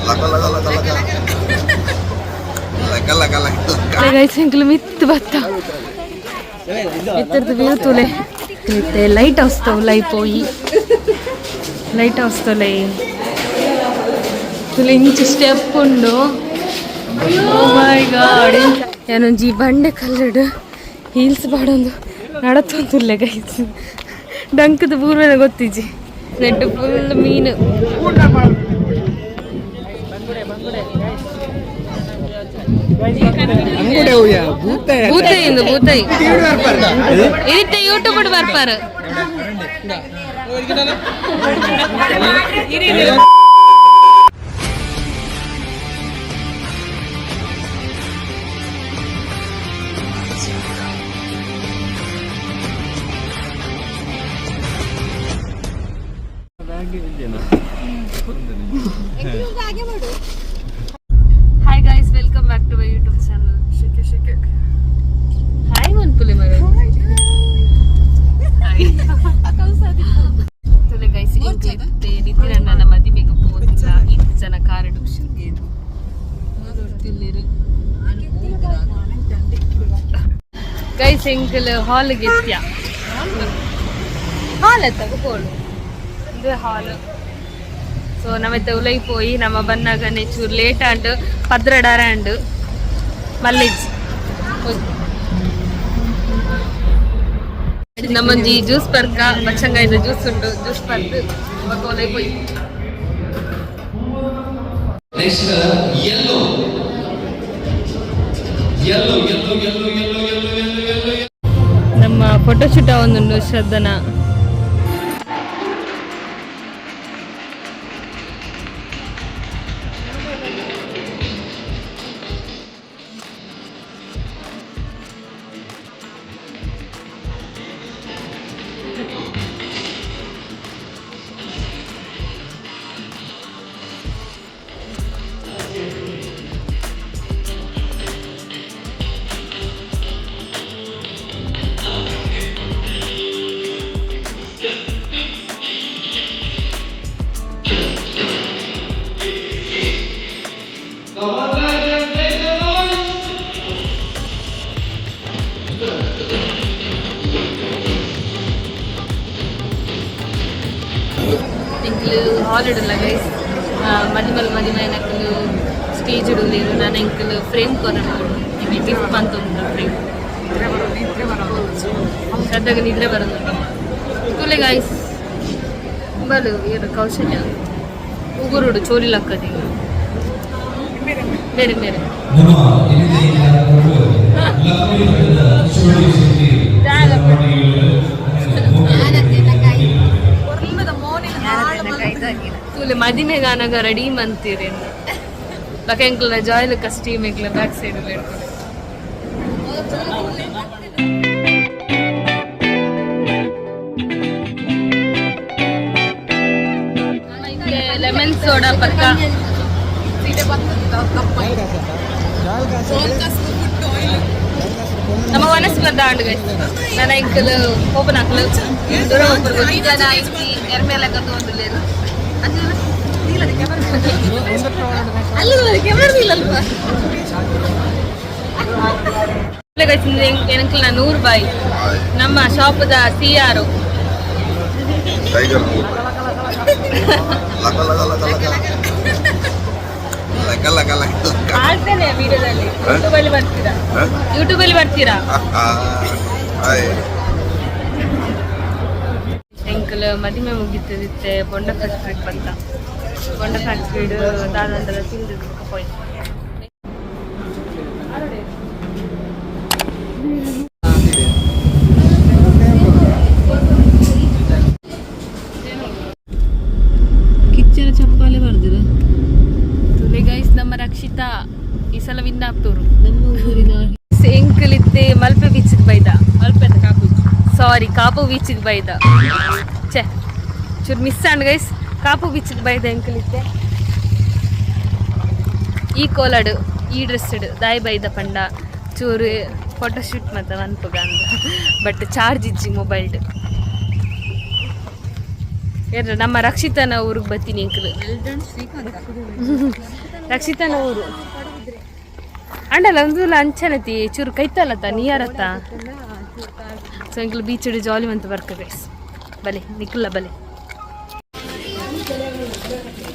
ಲಕ ಲಕ ಲಕ ಲಕ ಲಕ ಲಕ ಲಕ ಲಕ. ಗೈಸ್, ಎಂಕುಲು ಮಿತ್ತು ಬತ್ತ. ಎತ್ತರದ ವ್ಯೂ ತೂಲೆ. ಇತ್ತೆ ಲೈಟ್ ಹೌಸ್ ಉಲೈ ಪೋಯಿ. ಲೈಟ್ ಹೌಸ್ ತೊಲೈ ತುಲೆ. ಇಂಚ ಸ್ಟೆಪ್ ಉಂಡು. ಮೈ ಗಾಡ್! ಯಾನೊಂಜಿ ಬಂಡೆ ಕಲ್ಲುಡು ಹೀಲ್ಸ್ ಪಾಡೊಂದು ನಡತೊಂದುಲ್ಲೆ ಗೈಸ್. ಡಂಕದ ಪೂರ್ವನ ಗೊತ್ತಿಜ್ಜಿ. ನೆಟ್ ಫುಲ್ ಮೀನು. ಬೂತಾಯಿ ಇಂದು ಬೂತಾಯಿ. ಇತ್ತೆ YouTube ಬರ್ಪಾರ. Hi guys, welcome back to my YouTube channel. ಶೆಕೆ ಶೆಕೆ. ಹಾಯ್ ಮನ್ಪುಲೆ ಮರ. ತುಲೆ ಗೈಸ್, ಇತ್ತೆ ನಿತಿನ್ ಅಣ್ಣನ ಮದಿಮೆಗೆ ಪೋದಿಲ್ಲ. ಇತ್ತು ಜನ ಕಾರಡು ಗೈಸ್. ಎಂಕಲ್ ಹಾಲ್ಗೆ ಎತ್ಯ. ಹಾಲ್ ಎತ್ತ ಕೋಳು ಇದು ಹಾಲ್. ಸೊ ನಮ್ಮೆತ್ತ ಉಲೈ ಪೋಯಿ. ನಮ್ಮ ಬನ್ನಾಗನೆ ಚೂರು ಲೇಟ್ ಆಂಡ್, 12 ಆಂಡ್. ಮಲ್ಲಿಜ್ ನಮ್ಮೊಂಜಿ ಜ್ಯೂಸ್ ಪರ್ಕ. ಬಚ್ಚಂಗಾಯ್ದ ಜ್ಯೂಸ್ ಉಂಡು. ಜ್ಯೂಸ್ ಪರ್ದು ಬೊಕ ಉಲೈ ಪೋಯಿ. Next, yellow. Yellow, yellow, yellow, yellow, yellow, yellow, yellow. ನಮ್ಮ ಫೋಟೋಶೂಟ್ ಒಂದುಂಡು ಶ್ರದ್ಧನ. Come on, guys, and make the noise. ಎಂಕ್ಲು ಹಾಲ್ ಗೈಸ್. ಮದಿಮಲ್ ಮದಿಮಯನಕುಲು ಸ್ಟೇಜ್ ಉಲ್ಲೆರ್. ನನ ಎಂಕುಲು ಫ್ರೇಮ್ ಕೊರೊಡು. Gift ಮಂತೊಂದು frame. ಶ್ರದ್ಧಾಗ ನಿದ್ರೆ ಬರೋದು. ತೂಲೆ ಗಾಯ್ಸ್, ಬಲು ಇರು. ಕೌಶಲ್ಯ ಉಗುರುಡು ಚೋಲಿ ಲಕ್ಕದಿ. ಬೇರೆ ಬೇರೆ. ನಮ್ಮ ಲಕ್ಷ್ಮೀ ಚೋಳಿ ಶೆಟ್ಟಿ. ತೂಲೆ, ಮದಿಮೆಗಾನಗ ರೆಡಿ ಮಂತೀರಿ. ಬಕ ಎಂಕ್ಲ ಜಾಯ್ಲ್ ಕಸ್ಟೀಮ್ ಎಂಕ್ಲ ಬ್ಯಾಕ್ ಸೈಡ್. ಲೆಮನ್ ಸೋಡಾ ಪಕ್ಕ. ನಮ್ಮ ಮನಸ್ಸು ಬಂದ ಆಂಡ್ ಗೈಸ್. ನನ್ನ ಎಂಕಲ್ ಓಪನ್ ಹಾಕಲು ದೂರ. ಜನ ಐತಿ ಎರ್ಮೇಲೆ ಒಂದುಲ್ಲೇರು. ಅಲ್ಲ, ಕ್ಯಾಮರಾ ಇಲ್ಲಲ್ಪ ಗೈಸ್. ಎಂಕಲ್ನ ನೂರು ಬಾಯಿ, ನಮ್ಮ ಶಾಪದ ಸಿ ಆರ್. ಟೈಗರ್. ಲಕ ಲಕ ಲಕ ಲಕ ಲಕ ಲಕ ಲಕ ಲಕ. ಆಗ್ತಾನೆ ವಿಡಿಯೋದಲ್ಲಿ. ಯೂಟ್ಯೂಬ್ ಅಲ್ಲಿ ಬರ್ತೀರಾ? ಯೂಟ್ಯೂಬ್ ಅಲ್ಲಿ ಬರ್ತೀರಾ? ಹಾಯ್. ಎಂಕಲ್ ಮದಿಮೆ ಮುಗಿತದಿತ್ತೆ. ಬೊಂಡ ಫ್ಯಾಕ್ಟ್ರಿ ಬಂತ. ಬೊಂಡ ಫ್ಯಾಕ್ಟ್ರಿ ದಾದಂಡಲ ತಿಂದು ಪೋಯ್. ಕಿಚ್ಚನ ಚಪ್ಪಾಲೆ ಬರ್ದಿರ. ತುಲೆ ಗೈಸ್, ನಮ್ಮ ರಕ್ಷಿತಾ ಈ ಸಲ ವಿನ್ ಆಗ್ತವ್ರು. ನಮ್ಮ ಊರಿನ ಎಂಕಲಿತ್ತೆ ಮಲ್ಪೆ ಬೀಚ್ಗೆ ಬೈದ. ಮಲ್ಪೆ ಕಾಪು. ಸಾರಿ, ಕಾಪು ಬೀಚ್ಗೆ ಬೈದ. ಛೆ, ಚೂರು ಮಿಸ್ ಆಂಡ್ ಗೈಸ್. ಕಾಪು ಬೀಚ್ಗೆ ಬೈದ ಎಂಕಲಿತ್ತೆ. ಈ ಕೋಲಡು ಈ ಡ್ರೆಸ್ ದಾಯಿ ಬೈದ ಪಂಡ ಚೂರು ಫೋಟೋಶೂಟ್ ಮತ್ತೆ ಮನ್ಪುಗ ಅಂದ. ಬಟ್ ಚಾರ್ಜ್ ಇಜ್ಜಿ ಮೊಬೈಲ್ಡ್. ಏರ್ರ ನಮ್ಮ ರಕ್ಷಿತನ ಊರಿಗೆ ಬರ್ತೀನಿ ಅಂಕಲ್. ರಕ್ಷಿತನ ಊರು ಅಂಡಲ್ಲ ಒಂದು ಅಂಚನತಿ ಚೂರು ಕೈತಲ್ಲತ್ತ ನಿಯರತ್ತ. ಸೊ ಅಂಕಲ್ ಬೀಚ್ ಜಾಲಿ ಅಂತ ಬರ್ಕ ಗೈಸ್. ಬಲೆ ನಿಕ್ಕಲ್ಲ ಬಲೆ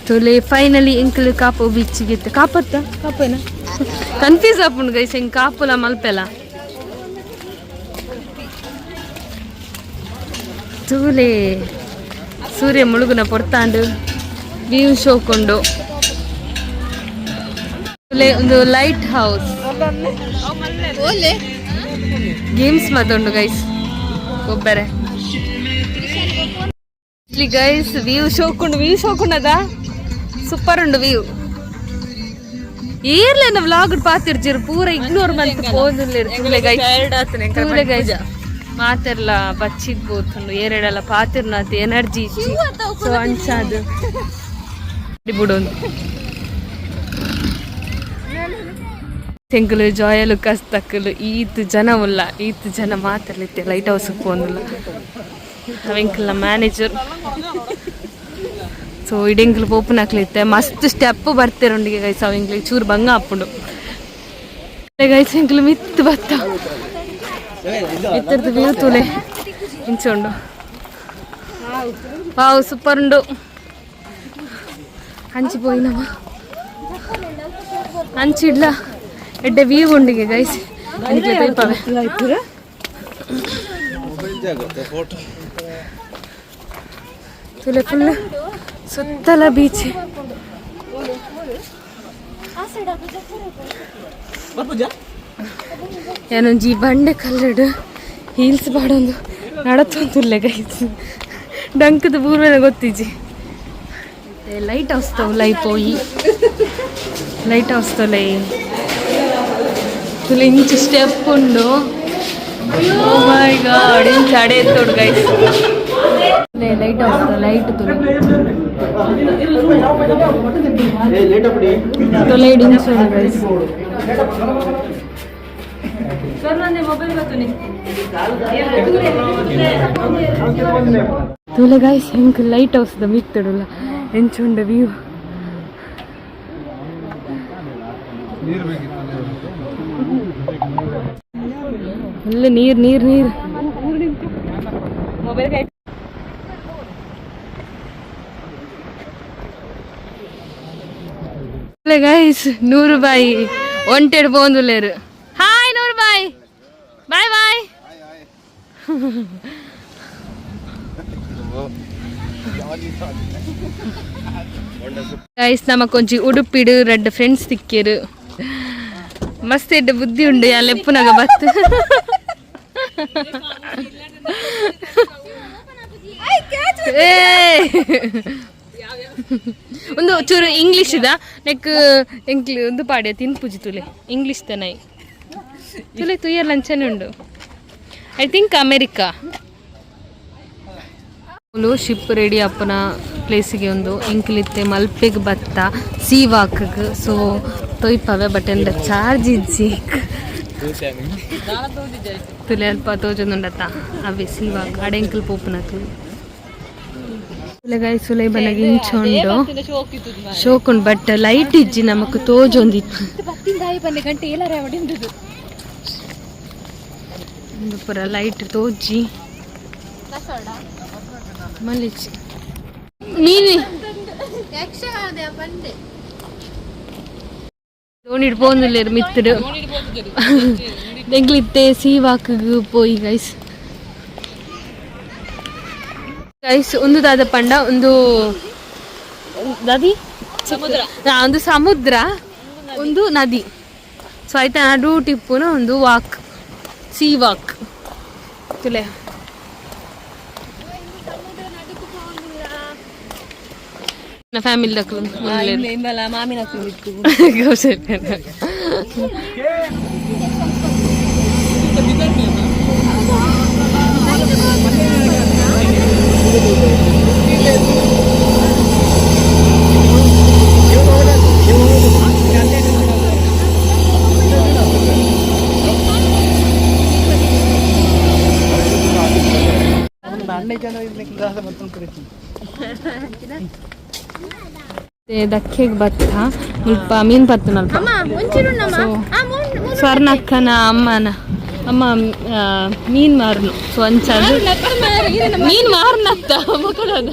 ತುಲೆ. ಫೈನಲಿ ಎಂಕಲ್ ಕಾಪು ಬೀಚ್ಗೆ ಕಾಪತ್ತ ಕಾಪೇನ ಕನ್ಫ್ಯೂಸ್ ಆಪುಂಡು ಗೈಸ್. ಹೆಂಗ್ ಕಾಪುಲ ಮಲ್ಪೆಲ ತೂಲೆ. ಸೂರ್ಯ ಮುಳುಗುನ ಪೊರ್ತಾಂಡು ವ್ಯೂ ಶೋಕೊಂಡು ತುಲೆ. ಒಂದು ಲೈಟ್ ಹೌಸ್ ಗೇಮ್ಸ್ ಮಾತುಂಡು ಗೈಸ್ ಗೊಬ್ಬರೆ. ಇಲ್ಲಿ ಗೈಸ್ ವ್ಯೂ ಶೋಕುಂಡು, ವ್ಯೂ ಶೋಕುಂಡದ ಸೂಪರ್ ಉಂಡು ವ್ಯೂ. ಏರ್ಲೇನ ವ್ಲಾಗ್ ಪಾತಿರ್ಜಿರು ಪೂರ ಇಗ್ನೋರ್ ಮಂತ್ ಪೋಂದುಲ್ಲೆರ್ ತೂಲೆ ಗೈಸ್, ತೂಲೆ ಗೈಸ್. ಮಾತೆರ್ಲ ಬಚ್ಚಿದ್ ಪೋತುಂಡು ಏರೆಡಲ ಪಾತಿರ್ನಾತ್ ಎನರ್ಜಿ. ಸೊ ಅಂಚಾದ್ ಬುಡೊಂದು ತೆಂಕುಲು ಜಾಯ ಲುಕಾಸ್ ತಕ್ಕಲು ಈತ್ ಜನ ಉಲ್ಲ, ಈತ್ ಜನ ಮಾತೆರ್ಲಿತ್ತೆ ಲೈಟ್ ಹೌಸ್ ಪೋಂದುಲ್ಲ. ಅವೆಂಕಲ್ನ ಮ್ಯಾನೇಜರ್. ಸೊ ಇಡೆಂಕ್ಲು ಪೋಪುನ ಹಾಕ್ಲಿತ್ತೆ. ಮಸ್ತ್ ಸ್ಟೆಪ್ ಬರ್ತಿರುಂಡಿಗೆ ಗೈಸ್. ಅವೆಂಕ್ಲು ಚೂರು ಬಂಗ ಆಪುಂಡು ಗೈಸ್. ಎಂಕ್ಲು ಮಿತ್ತು ಬತ್ತ ಮಿತ್ತರ್ದು ವ್ಯೂ ತೂಲೆ ಇಂಚ ಉಂಡು. ವಾವ್, ಸೂಪರ್ ಉಂಡು. ಅಂಚಿ ಪೋಯಿನವ ಅಂಚಿಡ್ಲ ಎಡ್ಡೆ ವ್ಯೂ ಉಂಡಿಗೆ ಗೈಸ್. ಎಂಕ್ಲೆ ತೈಪವೆ. ಫೋಟೋ. ತುಲೆ ಫುಲ್ ಸುತ್ತಲ ಬೀಚ್. ಏನೊಂಜಿ ಬಂಡೆ ಕಲ್ಲಡು ಹೀಲ್ಸ್ ಪಾಡೊಂದು ನಡತೊಂದುಲ್ಲೆ ಗೈಸ್. ಡಂಕದ ಪೂರ್ವನ ಗೊತ್ತಿಜ್ಜಿ. ಲೈಟ್ ಹೌಸ್ ತೌಲೈ ಪೋಯಿ, ಲೈಟ್ ಹೌಸ್ ತೌಲೈ ತುಲೆ. ಇಂಚು ಸ್ಟೆಪ್ ಉಂಡು. ಓ ಮೈ ಗಾಡ್, ಇಂಚ ಅಡೆ ಎತ್ತೋಡು ಗೈಸ್. ಲೈಟ್ ಹೌಸ್ ಲೈಟ್ ತುಲೆ ತುಲೆ ಇಂಚು ಗೈಸ್. ತೂಲೆ ಗೈಸ್, ಎಂಕ್ ಲೈಟ್ ಹೌಸ್ ದ ಮಿತ್ತಡುಲ್ಲ ಎಂಚುಂಡ ವ್ಯೂ. ನೀರು ಬೇಕಿತ್ತು. ಫುಲ್ ನೀರ್ ನೀರ್ ನೀರ್. ಮೊಬೈಲ್ ಗೈಸ್, 100 ರೂಪಾಯಿ ಒಂಟೆಡ್ ಪೋಂದುಲ್ಲೇರು. ಹಾಯ್ 100 ರೂಪಾಯಿ, ಬಾಯ್ ಬಾಯ್. ಗೈಸ್, ನಮಕ್ ಒಂಜಿ ಉಡುಪಿಡು ರಡ್ಡ್ ಫ್ರೆಂಡ್ಸ್ ತಿಕ್ಕೇರು. ಮಸ್ತ್ ಎಡ್ಡೆ ಬುದ್ಧಿ ಉಂಡು. ಯಾ ಲೆಪ್ಪುನಗ ಬತ್ತು ಏ ಒಂದು ಚೂರು ಇಂಗ್ಲಿಷ್ ಇದ ನೆಕ್ ಎಂಕ್ಲು ಒಂದು ಪಾಡ್ಯ ತಿನ್ಪುಜಿ ತುಲೆ. ಇಂಗ್ಲಿಷ್ ತನೈ ತುಲೆ ತುಯ್ಯರ್ ಲಂಚನೆ ಉಂಡು. I think America ship ready ಅಪ್ಪನ ಪ್ಲೇಸಿಗೆ ಒಂದು ಎಂಕ್ಲಿತ್ತೆ ಮಲ್ಪೆಗ್ ಬತ್ತ ಸೀ ವಾಕ್ಗ್. ಸೊ ತೊಯ್ಪವೆ, ಬಟ್ ಎಂದ ಚಾರ್ಜ್ ಇಜ್ಜಿ. ತುಲೆ ಅಲ್ಪ ತೋಜೊಂದುಂಡತ್ತ ಅವೇ ಸೀ ವಾಕ್. ಅಡೆ ಎಂಕಲ್ ಪೋಪುನ ತುಲೆ. ಗೈಸ್, ಸುಲೈ ಬನ್ನಗ ಇಂಚ ಉಂಡು, ಶೋಕುಂಡು. ಬಟ್ ಲೈಟ್ ಇಜ್ಜಿ, ನಮಕ್ ತೋಜೊಂದಿತ್ತು. ಗಂಟೆ ಎಲ್ಲಾರ ಉಂದು ಪೂರ ಲೈಟ್ ತೋಜಿ ಮಲ್ಲಿಚಿ ಮೀನಿ ದೋಣಿಡ್ ಪೋಂದುಲ್ಲೆರ್ ಮಿತ್ತುಡು. ಎಂಕ್ಲಿತ್ತೆ ಸೀ ವಾಕ್ಗ್ ಪೋಯಿ ಗೈಸ್. ಗೈಸ್, ಒಂದು ದಾದ ಪಂಡ ಒಂದು ನದಿ ಸಮುದ್ರ. ಒಂದು ಸಮುದ್ರ, ಒಂದು ನದಿ. ಸೊ ಐತ ನಡು ಟಿಪ್ಪುನ ಒಂದು ವಾಕ್, ಸೀ ವಾಕ್ ತುಲೆ. ಫ್ಯಾಮಿಲಿ ದಕ್ಲು. ಮಾಮಿನ. ಕೌಶಲ್ಯ. ದಕ್ಕೆಗ್ ಬತ್ತ ಮುಲ್ಪ ಮೀನ್ ಪತ್ತುನಲ್ಪ. ಸೊ ಸ್ವರ್ಣಕ್ಕನ ಅಮ್ಮನ ಅಮ್ಮ ಮೀನ್ ಮಾರ್ನು. ಸೊ ಅಂಚ ಮೀನ್ ಮಾರ್ನತ್ತ ಮಕ್ಕಳದ.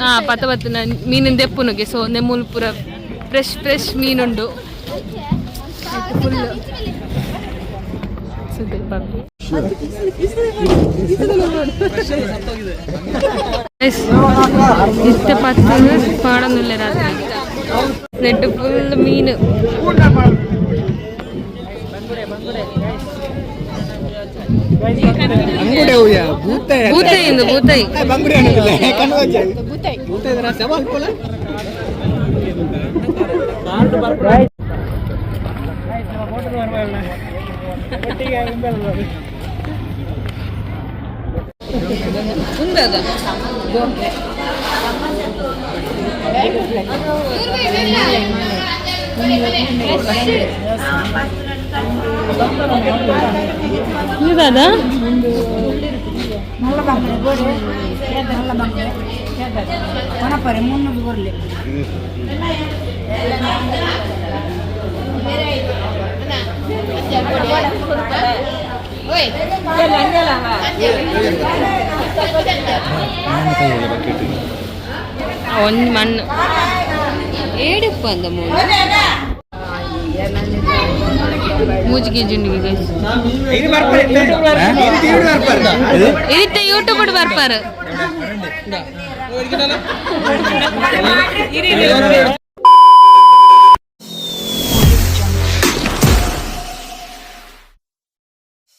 ಆ ಪತ ಪತ್ತನ ಮೀನಿನ ದೆಪ್ಪುನುಗೆ. ಸೊ ನೆಮ್ಮುಲ್ ಪೂರ ಫ್ರೆಶ್ ಫ್ರೆಶ್ ಮೀನುಂಡು ಫುಲ್. ಇತ್ತೆ ಪತ್ತು ಪಾಡೊಂದುಲ್ಲೆ ರಾತ್ರಿ ನೆಟ್ ಫುಲ್ ಮೀನು. ಬಂಗುಡೆ ಹೂಯ ಬೂತಾಯಿ. ಬೂತಾಯಿ ಇಂದು ಬೂತಾಯಿ. ಬಂಗುಡೆ ಅನ್ನೋದಿಲ್ಲ, ಬೂತಾಯಿ ಸವಾಲ್ ಪೋಲ. ಉಂದದ. ಇದಾದ. నల్ల బంగడే గోడే, నల్ల బంగడే కొనపరి మున్నూరు గొర్రెలు. ಒಂಜಿ ಮಣ್ಣು ಏಡಿಪ್ಪ ಅಂದ ಮೂಲು ಮೂಜಿಗೆ ಜುಂಡಿಗೆ ಗೈಸ್. ಇರಿತ್ತೆ ಯೂಟ್ಯೂಬ್ ಬರ್ಪಾರು.